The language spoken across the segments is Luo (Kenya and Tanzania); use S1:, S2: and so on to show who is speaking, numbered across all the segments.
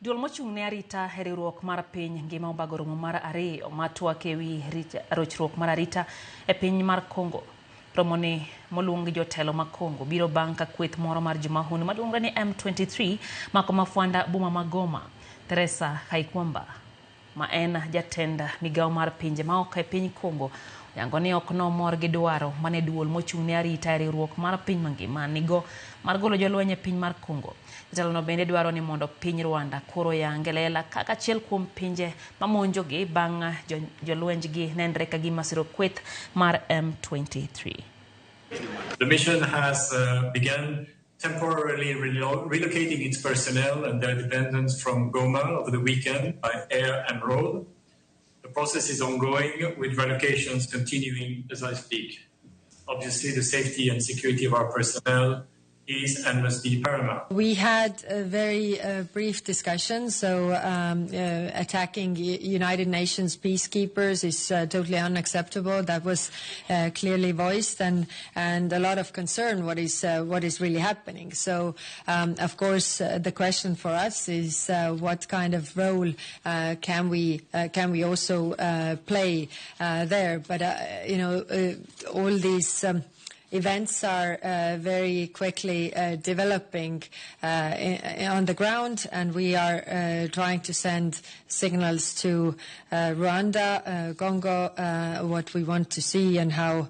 S1: Duol mochung' ne arita e riwruok mar piny ngima obago romo mar ariyo ma twak ewi rochruok mar arita e piny mar Congo. Romoni moluong gi jotelo ma Congo biro bang' ka kweth moro mar jomahundu maluongore ni M23 mako mafwanda boma ma Goma. Teresa Kaikwamba ma en jatend migawo mar pinje maoko e piny Congo oyango ni ok nomor gi dwaro mane duol mochung' ne arita e riwruok mar piny mangima nigo mar golo jolweny e piny mar Congo. Jatelono bende dwaro ni mondo piny Rwanda koro yang e lela kaka achiel kuom pinje mamonjogi bang' jolwenjgi nenre ka gima siro kweth mar M23.
S2: The mission has begun temporarily relocating its personnel and their dependents from Goma over the weekend by air and road. The process is ongoing, with relocations continuing as I speak. Obviously, the safety and security of our personnel is and must be paramount.
S3: We had a very brief discussion. So attacking United Nations peacekeepers is totally unacceptable. That was clearly voiced, and a lot of concern what is really happening. So of course the question for us is what kind of role can we also play there? But all these events are very quickly developing on the ground, and we are trying to send signals to Rwanda, Congo, what we want to see and how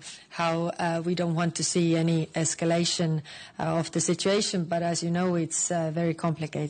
S3: we don't want to see any escalation of the situation. But as you know, it's very complicated.